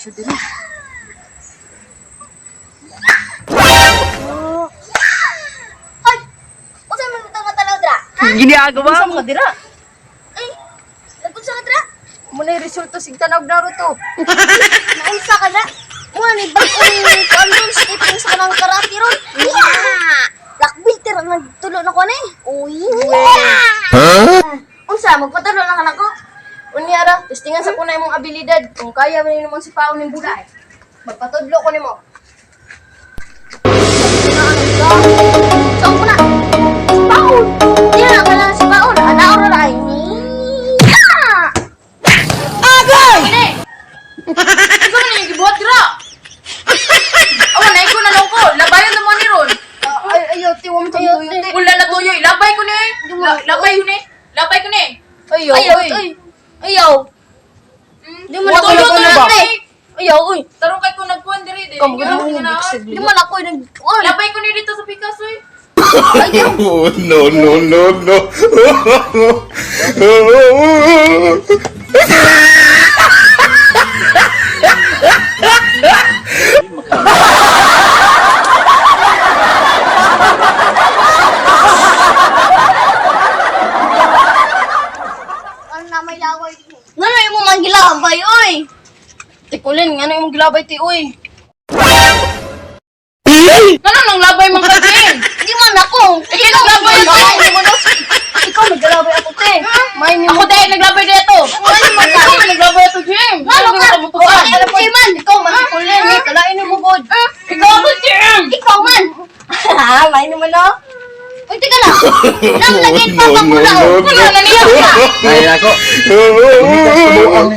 siya diri. Hoy! Unsa man itong matanaw dra? Ha? Ginagawa Unsa mo? mga dira? Ay, nagunsa ka dra? Mo na resulta sig tanaw Naruto. Naunsa ka na? Mo ni bag-ong kandon stepping sa kanang karate ron. Yeah! Black belt ra nagtulo na ko ni. Uy. Unsa magpatulo na ka nako? Unya ra, testingan sa kunay imong abilidad kung kaya man nimo si paon ning bula eh. Magpatudlo ko nimo. Saan ko na? Si Paon. Di na ka lang si Paon. Ana ora ra ay ni. Yeah! Agay! Ikaw na yung gibuhat dira. Awa na ikaw na lang ko. Labayan na mo ni ron. Ay ayo ti wa mo tuyo ti. Wala na tuyoy. Labay ko ni. Labay ko ni. Labay ko ni. Ayo, Ayaw, oy. oy. Ayaw. Di mo na Tuyo, ko tuyo, na tuyo. Ayaw, oy. Tarong kay ko nagkuhan diri diri. Kamu gud mo nang Di man ako nag on. Labay ko ni dito sa Picasso eh. Oh, no, no, no, no. Ano na may laway din. Ngano imo man gilabay, oy? Tikulin, ngano imong gilabay ti oy. Ngano nang labay man ka din? Di man ako. Ikaw naglabay Ikaw, ako. mo na Ikaw naglabay ako te. May nimo. Ako dahil naglabay dito. Ikaw man naglabay ato, Jim. Ngano ka? Kabutuan. Ay, di man. Ikaw man tikulin, eh. Kalain mo gud. Ikaw ako, Jim. Ikaw man. Ha, may nimo no. Uy, teka lang. Nang lagay No, pa no, pa no, ko no. Wala na niya. Ay, ako. Gumitas ko buong.